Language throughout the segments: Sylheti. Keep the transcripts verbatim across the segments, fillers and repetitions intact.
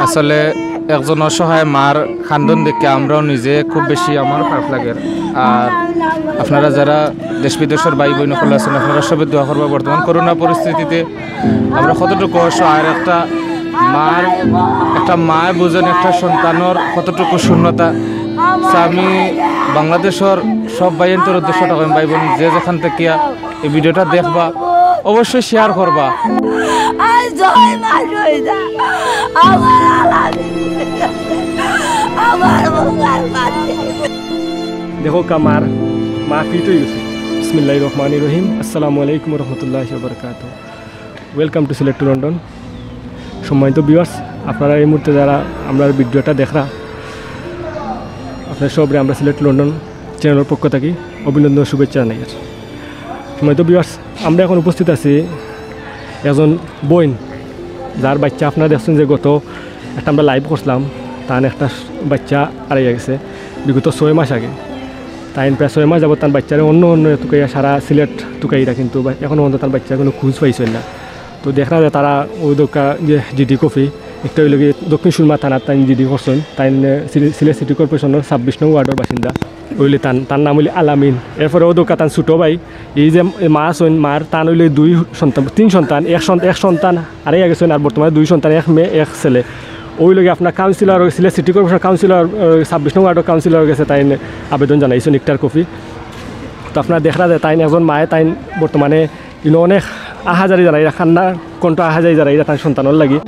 আসলে একজন অসহায় মার কান্দন দেখে আমরাও নিজে খুব বেশি আমার খারাপ লাগে। আর আপনারা যারা দেশ বিদেশর ভাই বইন অকল আছইন, আপনারা সবে দোয়া করবা। বর্তমান করোনা পরিস্থিতিতে আমরা কতটুকু অসহায়, আর একটা মার, একটা মায় বুঝেন একটা সন্তানর কতটুকু শূন্যতা। So আমি বাংলাদেশর সব ভাইয়াইন্তর উদ্দেশ্যে থাকইন, ভাই বইন যে যেখান থাকিয়া এই ভিডিওটা দেখবা, অবশ্যই শেয়ার করবা। আজ ছয় মাস অই যায়, আমার আলামিন, আমার বুকের মাঝে। দেখো কামার মা ফিট অই গেছে। বিসমিল্লাহির রহমানির রহিম। আসসালামু আলাইকুম রহমতুল্লাহ বারকাত। Welcome to Sylhet to London। সম্মানিত ভিউয়ার্স, আপনারা এই মুহূর্তে যারা আমরার ভিডিওটা দেখরা, আপনারা সবরে আমরা Sylhet to London চ্যানেলর পক্ষ থাকি অভিনন্দন ও শুভেচ্ছা জানাইয়ার। সম্মানিত ভিউয়ার্স, আমরা এখন উপস্থিত আছি একজন বইন, যার বাচ্চা আপনারা দেখছইন যে গত একটা আমরা লাইভ করছিলাম, তান একটা বাচ্চা হারাইয়া গেছে বিগত ছয় মাস আগে। তাইন প্রায় ছয় মাস যাবত তান বাচ্চারে অন্য অন্য তুকাইয়া সারা সিলেট তুকাইরা, কিন্তু বা-, এখনো পর্যন্ত তান বাচ্চার কোনো খোঁজ পাইছইন না। তো দেখরা যায় তারা অউ দোকা যে জিডি কপি, একটা অইলো গি দক্ষিণ সুরমা থানাত তাইন জিডি করছইন, তাইন, এ, সিলে-, সিলেট সিটি কর্পোরেশনর ছাব্বিশ নং ওয়ার্ডর বাসিন্দা, অইলে তান, তার নাম অইলে আলামিন। এরপরে অউ দোকা তান ছোট ভাই, এই যে মা আছইন, মার তান অইলে দুই সন্তান, তিন সন্তান, এক সন্ত-, এক সন্তান হারাইয়া গেছইন, আর বর্তমানে দুই সন্তান, এক মেয়ে, এক ছেলে। অউ লগে আপনার কাউন্সিলর, সিলেট সিটি কর্পোরেশন কাউন্সিলর, আহ, ছাব্বিশ নং ওয়ার্ডর কাউন্সিলর গেছে তাইন আবেদন জানাইছইন একটার কপি। তো আপনারা দেখরা যায় তাইন একজন মায়ে তাইন বর্তমানে ইনো অনেক আহাজারি জানাইরা, কান্না কণ্ঠ আহাজারি জানাইরা তার সন্তানর লাগি।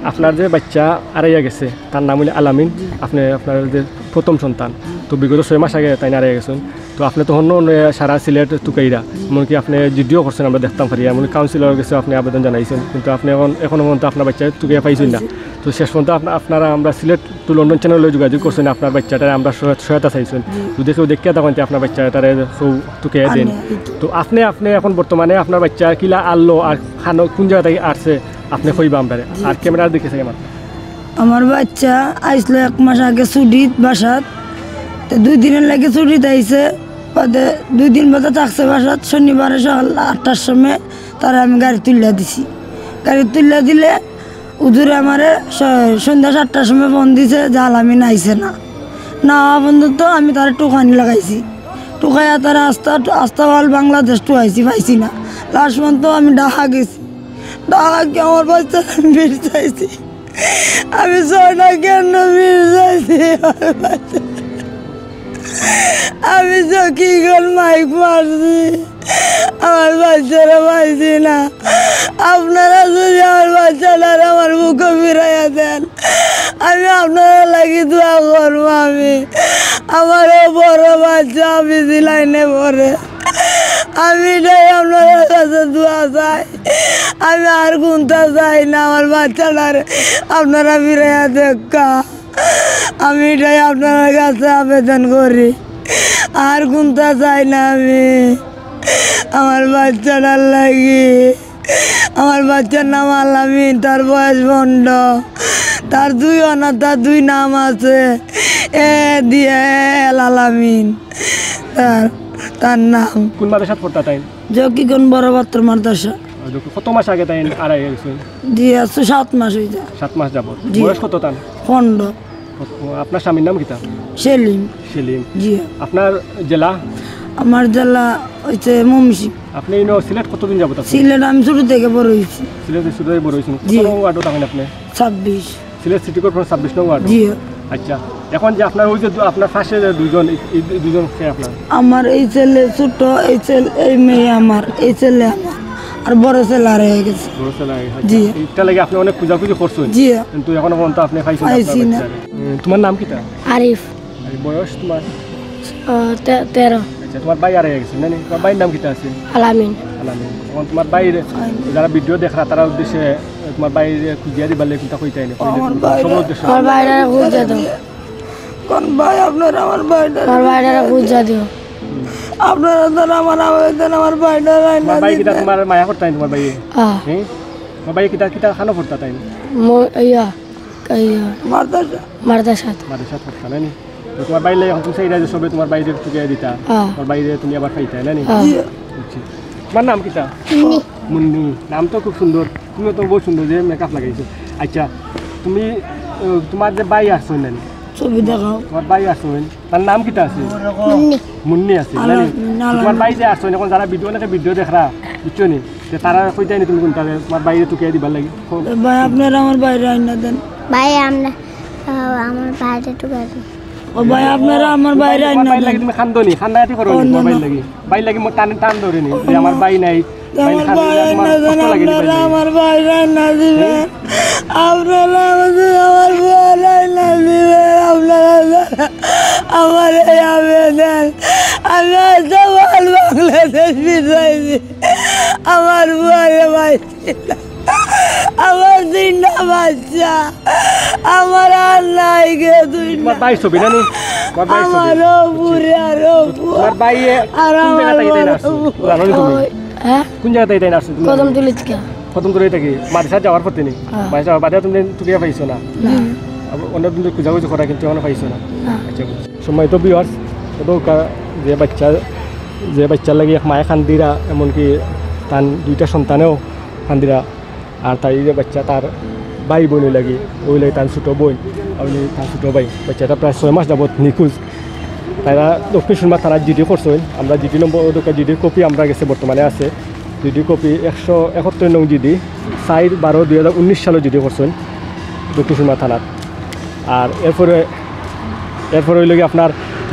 আপনার যে বাচ্চা হারাইয়া গেছে, তার নাম অইলে আলামিন, আপনি আপনার যে প্রথম সন্তান, তো বিগত ছয় মাস আগে তাইন হারাইয়া গেছইন। তো আপনি তো অন্য অন্য সারা সিলেট তুকাইরা, এমনকি আপনি জিডিও করছইন, আমরা দেখতাম পারি, এমনকি কাউন্সিলর গেছে আপনি আবেদন জানাইছইন, কিন্তু আপনি এখন, এখনো পর্যন্ত আপনার বাচ্চা তুকাইয়া পাইছইন না। তো শেষ পর্যন্ত আপনা-, আপনারা আমরা Sylhet to London চ্যানেলে যোগাযোগ করছইন, আপনার বাচ্চাটারে আমরা সহায়-, সহায়তা চাইছইন। যদি কেউ দেখিয়া থাকইন তে আপনার বাচ্চাটারে কেউ তুকাইয়া দেইন। তো আপনি, আপনি এখন বর্তমানে আপনার বাচ্চা কিলা আইলো আর খানো কোন জাগা থাকি আইছে আপনি কইবা আমরারে। আর ক্যামেরার দিকে চাই আমার। আমার বাচ্চা আইছিল এক মাস আগে ছুটিত বাসাত, তো দুই দিনর লাগি ছুটিত আইছে, বাদে দুই দিন বাদে থাকছে বাসাত। শনিবারে সকাল আটটার সময় তারে আমি গাড়ি তুলিয়া দিছি। গাড়ি তুলিয়া দিলে হুজুরে আমারে স-, সন্ধ্যা সাতটার সময় ফোন দিছে যে আলামিন আইছে না। না আওয়া পর্যন্ত আমি তারে টুকানি লাগাইছি। টুকাইয়া তারে আস্তা, আস্তা অল বাংলাদেশ টুকাইছি, পাইছি না। লাস্ট পর্যন্ত আমি ঢাকা গেছি। ঢাকা গিয়া আমার বাচ্চারে আমি ফিরে চাইছি। আমি ছয়টা কেন্দ্র ফিরে চাইছি। আমার বাচ্চা, আমি চকিগঞ্জ মাইক মারছি, আমার বাচ্চারে পাইছি না। আপনারা যদি আমার বাচ্চাটারে আমার বুকে ফিরাইয়া দেন, আমি আপনারার লাগি দোয়া করমু। আমি, আমারও বড় বাচ্চা, আমি যে লাইনে পড়ে, আমি এটাই আপনারার কাছে দোয়া চাই। আমি আর কুন্তা চাই না, আমার বাচ্চাটারে আপনারা ফিরাইয়া দেউক্কা। আমি এটাই আপনারার কাছে আবেদন করি, আর কুন্তা চাই না আমি আমার বাচ্চাটার লাগি। আমার বাচ্চার নাম আলামিন, তার বয়স পনেরো, তার দুই অনাথ, তার দুই নাম আছে, এ দিয়ে এল আলামিন, তার, তার নাম। কোন মাদ্রাসাত পড়তা তাইন? জকিগঞ্জ বড় পাত্র মাদ্রাসা। কত মাস আগে তাইন হারাইয়া গেছইন? জি, আজ তো সাত মাস অই যায়। সাত মাস যাবত। জি। বয়স কত তান? পনেরো। কত, আপনার স্বামীর নাম কিতা? সেলিম। সেলিম। জি। আপনার জেলা? আমার জেলা অইছে ময়মনসিংহ। আপনি ইনো সিলেট কতদিন যাবত আছেন? সিলেট আমি ছোট থেকে বড় অইছি। সিলেটে ছোট থেকে বড় অইছেন। জি। কত নং ওয়ার্ডো থাকেন আপনি? ছাব্বিশ। সিলেট সিটি কর্পোরেশন ছাব্বিশ নং ওয়ার্ড? জি। আচ্ছা, এখন যে আপনার ওই যে দু-, আপনার পাশে যে দুইজন, এই, এই দু-, দুইজন কে আপনার? আমার এই ছেলে ছোট, এই ছেলে, এই মেয়ে আমার, এই ছেলে আমার, আর বড় ছেলে হারাইয়া গেছে। বড় ছেলে হারাইয়া গেছে। জি। এটা লাগে আপনি অনেক খোঁজাখুঁজি করছেন? জি। কিন্তু এখনো পর্যন্ত আপনি পাইছেন না আপনার পাইছি না। বাচ্চারে। উম, তোমার নাম কিতা? আরিফ। আর বয়স তোমার? আহ, তে-, তেরো। আচ্ছা, তোমার ভাই হারাইয়া গেছে, না নি? তোমার ভাইর নাম কিতা আছে? আলামিন। আলামিন। এখন তোমার ভাইর যারা ভিডিও দেখরা, তারার উদ্দেশ্যে তোমার ভাইরে খুঁজিয়া দিবার লাগি কুন্তা কইতায় নি? আমার ভাই, সবার উদ্দেশ্যে। আমার ভাইরে খুঁজিয়া দাও। কোন ভাই আপনারা আমার ভাইরে? আমার ভাইরে খুঁজিয়া দিও। আপনারা তো আমার আবেদন, আমার ভাইরে আইনা তোমার ভাই কিতা দিতেন। তোমার মায়া করতা নি তোমার ভাইয়ে? আহ। হ্যাঁ? তোমার ভাইয়ে কিতা, কিতা খানো পড়তা তাইন? ম-, ইয়া, ইয়া। মাদ্রাসা। মাদ্রাসাত। মাদ্রাসাত পড়তা না নি? তো তোমার ভাইর লাগি এখন তুমি চাইরায় যে সবে তোমার ভাইরে তুকাইয়া দিতা। হ্যাঁ। তোমার ভাইরে তুমি আবার পাইতায় না নি? হ্যাঁ। বুঝছি। তোমার নাম কিতা? মুন্নি। মুন্নি। নাম তো খুব সুন্দর। তুমিও তো বহুত সুন্দর যে মেকআপ লাগাইছো। আচ্ছা, তুমি ও, তোমার যে ভাই আছইন না নি? ছবি দেখাও। তোমার ভাই আছইন, তার নাম কিতা আছে? মুন্নি। মুন্নি আছে, আলামিন, জানি? আলামিন। তোমার ভাই যে আছইন, এখন যারা ভিডিও, অনেকে ভিডিও দেখরা, বুঝছো নি? তে তারা কইতায় নি তুমি কুনটা, তোমার ভাইরে তুকাইয়া দিবার লাগি? কও। ভাই, আপনারা আমার ভাইরে আইনা দেন। ভাই, আমরা, আহ, আমার ভাইরে তুকাইয়া দেন। ও ভাই, আপনারা আমার ভাইরে আইনা দেন। তোমার ভাইর লাগি তুমি কান্দো নি, কান্দাকাটি করো নি, তোমার ভাইর লাগি। ভাইর লাগি মোর টানে টান ধরে নি, যে আমার ভাই নাই, আমার ভাই আইনা দেন, আপনারা আমার ভাইরে আইনা দিবেন। আপনারা আমারে আমার ভাইরে আইনা দিবেন, আপনারা আমার এই আবেদন। আমি আজ আমার বাংলাদেশ বিদায় দিই। আমার ভাইরে ভাই ছিল। আমার তিনটা বাচ্চা, আমার আর নাই গে দুইটা। তোমার ভাই ছবি না নি? তোমার ভাই ছবি। আমারও বুড়ি আরও বুড়ি। তোমার ভাই এ আর কোন জায়গা থাকি তাইন আছইন? জানো নি তুমি? হ্যাঁ? কোন জায়গা থাকি তাইন আছইন তুমি? কদমতলি থাকি। কদমতলি থাকি। মাদ্রাসা যাওয়ার পথে নি? হ্যাঁ। মাদ্রাসা বাদে তুমি তুকাইয়া পাইছো না? না। অন্য দিন খুঁজাখুঁজি করা কিন্তু এখনো পাইছো না? না। আচ্ছা, বুঝছি। সম্মানিত ভিউয়ার্স, অউ দেখউক্কা যে বাচ্চা, যে বাচ্চার লাগি এক মায়ে কান্দিরা, এমনকি তান দুইটা সন্তানেও কান্দিরা, আর তার এই যে বাচ্চা, তার ভাই বইনর লাগি, অউ লাগি তান ছোট বইন, অউ লাগি তান ছোট ভাই, বাচ্চাটা প্রায় ছয় মাস যাবত নিখোঁজ। তারা দক্ষিণ সুরমা থানাত জিডি করছইন, আমরা জিডি নম্বর, অউ দেখউক্কা জিডির কপি আমরার গেছে বর্তমানে আছে, জিডি কপি একশো একাত্তর নং জিডি, চাইর বারো দুই হাজার উনিশ সালো জিডি করছইন দক্ষিণ সুরমা থানাত। আর এরপরে, এরপরে অইলো গিয়া আপনার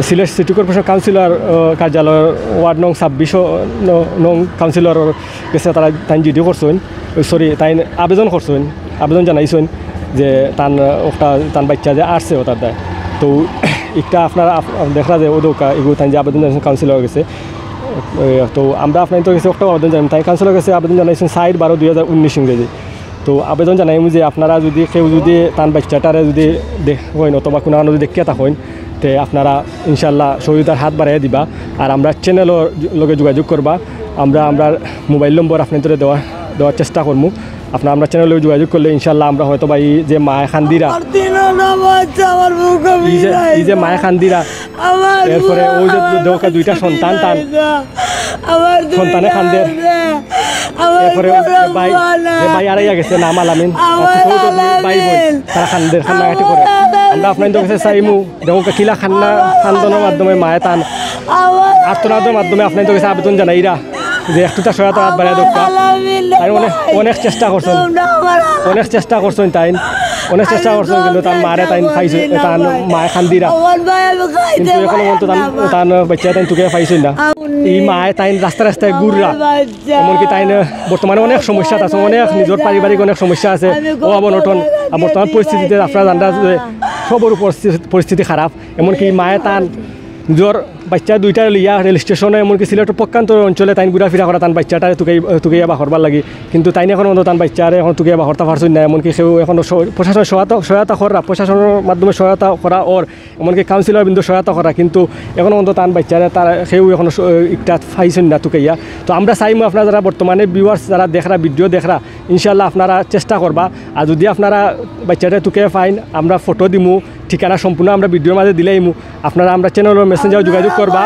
সিলেট সিটি কর্পোরেশন কাউন্সিলর, আহ, কার্যালয় ওয়ার্ড নং ছাব্বিশ ন-, নং কাউন্সিলরর গেছে তারা, তাইন জিডি করছইন, sorry, তাইন আবেদন করছইন, আবেদন জানাইছইন যে তান, আহ, একটা, তান বাচ্চা যে আরছে অতার দায়। তো একটা আপনারা আপ-, দেখরা যে অউ দেখউক্কা এগু তাইন যে আবেদন জানাইছইন কাউন্সিলর গেছে, এ, তো আমরা আপনাইনতর গেছে একটা আবেদন জানাইমু। তাইন কাউন্সিলর গেছে আবেদন জানাইছইন চাইর বারো দুই হাজার উনিশ ইংরেজি। তো আবেদন জানাইমু যে আপনারা যুদি কেউ যুদি তান বাচ্চাটারে যুদি দেখইন অথবা কুনু যুদি দেখিয়া থাকইন, তে আপনারা ইনশাআল্লাহ সহযোগিতার হাত বাড়াইয়া দিবা। আর আমরার চ্যানেলর লগে যোগাযোগ করবা। আমরা, আমরার মোবাইল নম্বর আপনাইনতরে দেওয়া, দেওয়ার চেষ্টা করমু। আপনারা আমরার চ্যানেলর লগে যোগাযোগ করলে ইনশাআল্লাহ আমরা হয়তো বা এই যে মায়ে কান্দিরা, আমার তিনটা বাচ্চা আমার বুকে এই যে, এই যে মায়ে কান্দিরা, আমার এরপরে অউ যে দেখউক্কা দুইটা সন্তান তান, আমার দুইটা সন্তানে কান্দের। এরপরে অউ যে ভাই, যে ভাই আরাইয়া গেছে, নাম আলামিন, আমার আর ছোট ছোট ভাই বোন, আলামিন। তারা কান্দের, কান্নাকাটি করে। আমরা আপনাইনতর গেছে চাইমু, দেখউক্কা কিলা কান্না, কান্দনর মাধ্যমে মায়ে তান আর্তনাদর মাধ্যমে আপনাইনতর গেছে আবেদন জানাইরা যে একটুতা সহায়তার হাত বাড়াইয়া দেউক্কা। তাইন অনেক, অনেক চেষ্টা করছইন, অনেক চেষ্টা করছইন তাইন, অনেক চেষ্টা করছইন, কিন্তু তান মারে তাইন পাইছইন, তান মায়ে কান্দিরা। কিন্তু এখনো পর্যন্ত তান, তান বাচ্চা তাইন তুকাইয়া পাইছইন না। এই মায়ে তাইন রাস্তায় রাস্তায় ঘুররা, এমনকি তাইন বর্তমানে অনেক সমস্যাত আছে, অনেক নিজর পারিবারিক অনেক সমস্যা আছে, অভাব অনটন, আর বর্তমান পরিস্থিতিতে আপনারা জানরা যে সবর পরিস্থিতি, পরিস্থিতি খারাপ। এমনকি মায়ে তান নিজর বাচ্চা দুইটা লইয়া রেল স্টেশনে, এমনকি সিলেটর প্রত্যন্ত অঞ্চলে তাইন ঘুরাফিরা করা, তান বাচ্চাটারে তুকাই-, তুকাইয়া বার করবার লাগি। কিন্তু তাইন এখনো পর্যন্ত তান বাচ্চারে এখনো তুকাইয়া বার করতা পারছইন না। এমনকি কেউ এখনো স-, প্রশাসন সহায়তা, সহায়তা করা, প্রশাসনর মাধ্যমে সহায়তা করা অর, এমনকি কাউন্সিলর বৃন্দ সহায়তা করা, কিন্তু এখনো পর্যন্ত তান বাচ্চারে তারা কেউ এখনো স-, একটা পাইছইন না তুকাইয়া। তো আমরা চাইমু আপনারা যারা বর্তমানে ভিউয়ার্স যারা দেখরা, ভিডিও দেখরা, ইনশাআল্লাহ আপনারা চেষ্টা করবা। আর যুদি আপনারা বাচ্চাটা তুকাইয়া পাইন, আমরা ফটো দিমু, ঠিকানা সম্পূর্ণ আমরা ভিডিওর মাঝে দিলাইমু। আপনারা আমরার চ্যানেলর মেসেঞ্জারো যোগাযোগ করবা।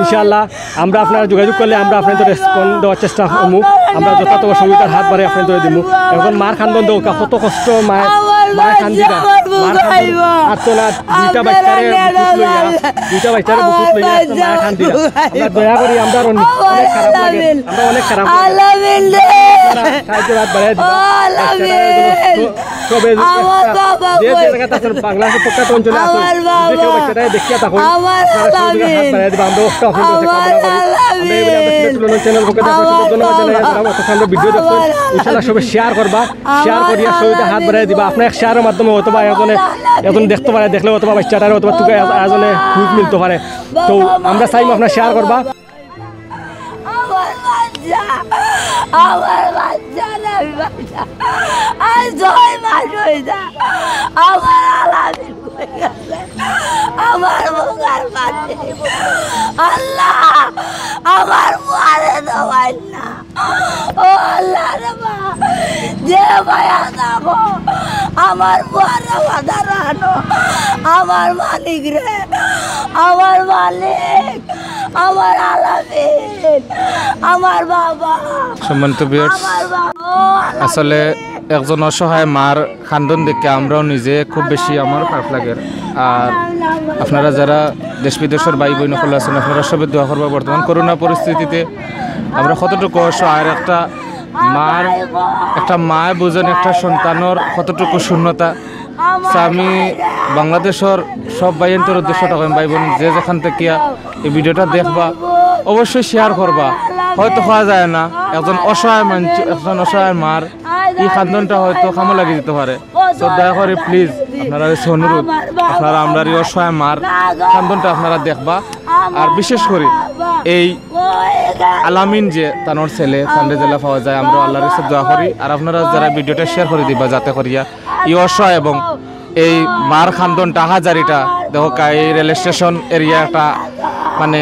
ইনশাআল্লাহ আমরা আপনারা যোগাযোগ করলে আমরা আপনাইনতরে রেসপন্স দেওয়ার চেষ্টা করমু। আমরা যথাযথ সহযোগিতার হাত বাড়াই আপনাইনতরে দিমু। এখন মার কান্দন দেখউক্কা, কত কষ্ট মার, মার কান্দিরা, মার কান্দন, আর্তনাদ, দুইটা বাচ্চারে বুকুত লইয়া, দুইটা বাচ্চারে বুকুত লইয়া একটা মার কান্দিরা। আমরা দয়া করি, আমরা অনেক, অনেক খারাপ লাগে, আমরা অনেক খারাপ লাগে। আপনারা সাহায্যর হাত বাড়াই দিবা। বাচ্চারা এগুলো সবে যে, যে জায়গাতে আছেন, বাংলাদেশের প্রত্যন্ত অঞ্চলে আছেন, যে কেউ বাচ্চাটারে দেখিয়া থাকইন, আপনারা সহযোগিতার হাত বাড়াই দিবা। আমরা অক্ত আপনাদের কাছে কামনা করি। আমরা এই বলে আমরা সিলেট টেলিভিশন চ্যানেল পক্ষ থেকে আপনাদের ধন্যবাদ জানাই, যারা অতক্ষণ আমরা ভিডিও দেখছেন। ইনশাআল্লাহ সবে শেয়ার করবা, শেয়ার করিয়া সহযোগিতার হাত বাড়াই দিবা। আপনার এক শেয়ারর মাধ্যমে হয়তো বা একজনে, একজন দেখতে পারে, দেখলে হয়তো বা বাচ্চাটারে হয়তো বা তুকাইয়া আ-, আ-, একজনে খুঁজ মিলতে পারে। তো আমরা চাইমু আপনারা শেয়ার করবা। আমার বাচ্চা, আমার বাচ্চা, আমি বাচ্চা। আজ ছয় মাস অইছে। আমার আলামিন কই গেছে? আমার বুকের পানি। আল্লাহ, আমার পুয়ারে দেওয়াই না। ও আল্লাহ রে বা, যে মায়া থাকো, আমার পুয়ারে বাধা রাখো। আমার মালিক রে, আমার মালিক। আমার আলামিন, আমার বাবা, সম্মানিত ভিউয়ার্স, আমার বাবা, ও আলামিন, আসলে একজন অসহায় মার কান্দন দেখে আমরাও নিজে খুব বেশি আমার খারাপ লাগে। আর আপনারা যারা দেশ বিদেশর ভাই বইন অকল আছইন, আপনারা সবে দোয়া করবা। বর্তমান করোনা পরিস্থিতিতে আমরা কতটুকু অসহায়, আর একটা মার, একটা মায় বুঝেন একটা সন্তানর কতটুকু শূন্যতা। So আমি বাংলাদেশর সব ভাইয়াইন্তর উদ্দেশ্যে থাকইন, ভাই বইন যে যেখান থাকিয়া এই ভিডিওটা দেখবা, অবশ্যই শেয়ার করবা। হয়তো কওয়া যায় না, একজন অসহায় মানুষ, একজন অসহায় মার এই কান্দনটা হয়তো কামো লাগি দিতে পারে। So দয়া করি প্লিজ আপনারার কাছে অনুরোধ, আপনারা আমরার এই অসহায় মার কান্দনটা আপনারা দেখবা। আর বিশেষ করি এই আলামিন যে তানর ছেলে, তানরে যেলা পাওয়া যায়, আমরা আল্লাহর কাছে দোয়া করি। আর আপনারা যারা ভিডিওটা শেয়ার করি দিবা, যাতে করিয়া এই অসহায় এবং এই মার কান্দনটা, আহাজারিটা, দেখউক্কা, এই রেল স্টেশন এরিয়া একটা মানে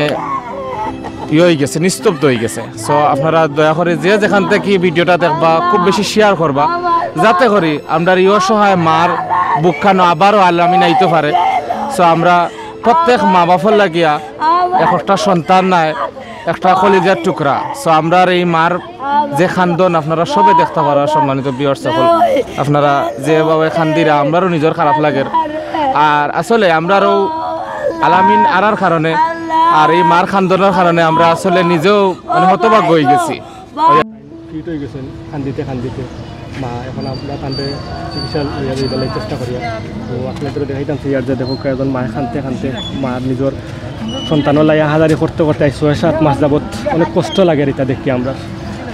ইয়ে হয়ে গেছে, নিস্তব্ধ হয়ে গেছে। So আপনারা দয়া করে যে যেখান থাকি ভিডিওটা দেখবা, খুব বেশি শেয়ার করবা, যাতে করি আমরার এই অসহায় মার বুকখানো আবারও আলামিন আইতো পারে। So আমরা প্রত্যেক মা বাপর লাগিয়া এক একটা সন্তান নাই, একটা কলিজার টুকরা। So আমরার এই মার যে কান্দন আপনারা সবে দেখতা পাররা, সম্মানিত ভিউয়ার্স অকল, আপনারা যেভাবে কান্দিরা, আমরারও নিজর খারাপ লাগের। আর আসলে আমরারও আলামিন আরার কারণে আর এই মার কান্দনর কারণে আমরা আসলে নিজেও মানে হতভাগ্য হয়ে গেছি। ফিট হয়ে গেছেন কান্দিতে কান্দিতে। মা এখন আমরা তানরে চিকিৎসা লইয়া যাইবার লাগি চেষ্টা করিয়া। তো আপনাদের দেখাইতাম ইয়ার যে দেখউক্কা, একজন মায় কানতে কানতে মার নিজর সন্তানর লাগি আহাজারি করতে করতে আজ ছয় সাত মাস যাবত অনেক কষ্ট লাগে ইটা দেখি আমরা।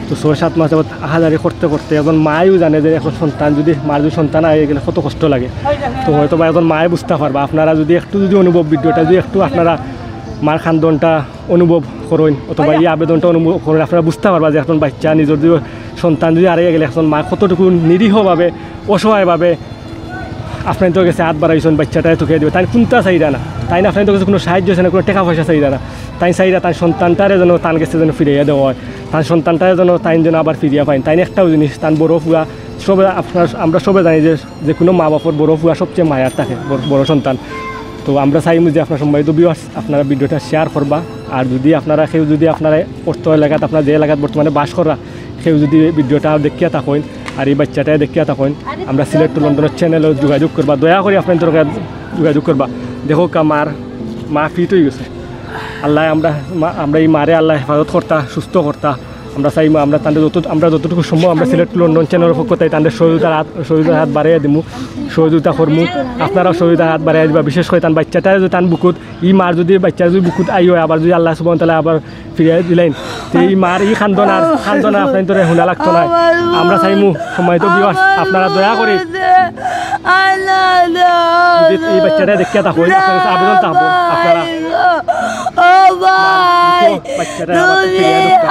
তো ছয় সাত মাস যাবত আহাজারি করতে করতে একজন মায়ও জানে যে এখন সন্তান যদি, মার যদি সন্তান আই গেলে কত কষ্ট লাগে। তো হয়তো বা একজন মায় বুঝতা পারবা, আপনারা যদি একটু যদি অনুভব ভিডিওটা যদি একটু আপনারা মার কান্দনটা অনুভব করইন অথবা এই আবেদনটা অনুভব করইন, আপনারা বুঝতা পারবা যে এখন বাচ্চা নিজর যদি সন্তান যদি হারাইয়া গেলে এখন মা কতটুকু নিরীহভাবে, অসহায়ভাবে আপনাইন্তর গেছে হাত বাড়াইছইন, বাচ্চাটারে তুকিয়া দিবা। তাইন কুন্তা চাইরা না, তাইন আপনাইন্তর গেছে কুনু সাহায্য চাইরা না, কুনু টেকা পয়সা চাইরা না। তাইন চাইরা তান সন্তানটারে যেন তান গেছে যেন ফিরাইয়া দেওয়া হয়, তান সন্তানটারে যেন তাইন যেন আবার ফিরিয়া পাইন। তাইন একটাও জিনিস, তান বড় পুয়া, সবে আপনার, আমরা সবে জানি যে, যে কুনু মা বাপর বড় পুয়া সবচেয়ে মায়ার থাকে, বড়, বড় সন্তান। তো আমরা চাইমু যে আপনার সম্মানিত ভিউয়ার্স, আপনারা ভিডিওটা শেয়ার করবা। আর যদি আপনারা কেউ যদি আপনারা অত্র এলাকাত, আপনারা যে এলাকাত বর্তমানে বাস কররা, কেউ যদি ভিডিওটা দেখিয়া থাকইন আর এই বাচ্চাটারে দেখিয়া থাকইন, আমরা সিলেট টু লন্ডনর চ্যানেলো যোগাযোগ করবা, দয়া করি আপনাইন্তর লগে যোগাযোগ করবা। দেখউক্কা মার, মা ফিট হয়ে গেছে। আল্লায় আমরা, মা, আমরা এই মারে আল্লায় হেফাজত করতা, সুস্থ করতা। আমরা চাইমু, আমরা তানরে যত, আমরা যতটুকু সম্ভব আমরা সিলেট টু লন্ডন চ্যানেলর পক্ষ থাকি তানরে সহযোগিতার হাত, সহযোগিতার হাত বাড়াইয়া দিমু, সহযোগিতা করমু। আপনারাও সহযোগিতার হাত বাড়াইয়া দিবা। বিশেষ করি তান বাচ্চাটারে যদি তান বুকুত, ই মার যদি বাচ্চা যদি বুকুত আই হয়, আবার যদি আল্লাহ সুবহানাহু ওয়া তাআলা আবার ফিরিয়ে দিলেন, তে এই মার এই কান্দন আর, কান্দন আর আপনাইন্তরে হুনা লাগতো না। আমরা চাইমু সম্মানিত ভিউয়ার্স, আপনারা দয়া করি যদি এই বাচ্চাটা দেখিয়া থাকইন, আপনার কাছে আবেদন থাকবো, আপনারা বাচ্চাটা আবার ফিরিয়ে দিন।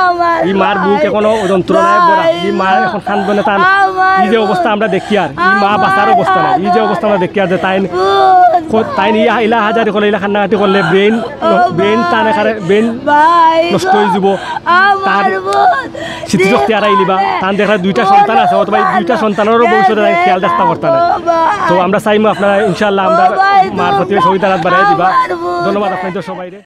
এই মার বুক এখনো যন্ত্রণায় ভরা, এই মা এখন কান্দনে তান, এই যে অবস্থা আমরা দেখিয়ার, এই মা বাঁচার অবস্থা নাই, এই যে অবস্থা আমরা দেখিয়ার যে তাইন, তাইন ইলা, ইলা আহাজারি করলে, ইলা কান্নাকাটি করলে ব্রেইন, ব্রেইন তান এখানে ব্রেইন নষ্ট হয়ে যাব। তার স্মৃতিশক্তি হারাইলিবা। তান দেখা দুইটা সন্তান আছে, অথবা এই দুইটা সন্তানরও ভবিষ্যতে তাই খেয়াল রাখতে পারতা না। তো আমরা চাইমু আপনারা ইনশাআল্লাহ আমরা মার প্রতি সহযোগিতার হাত বাড়াই দিবা। ধন্যবাদ আপনাদের সবাইরে।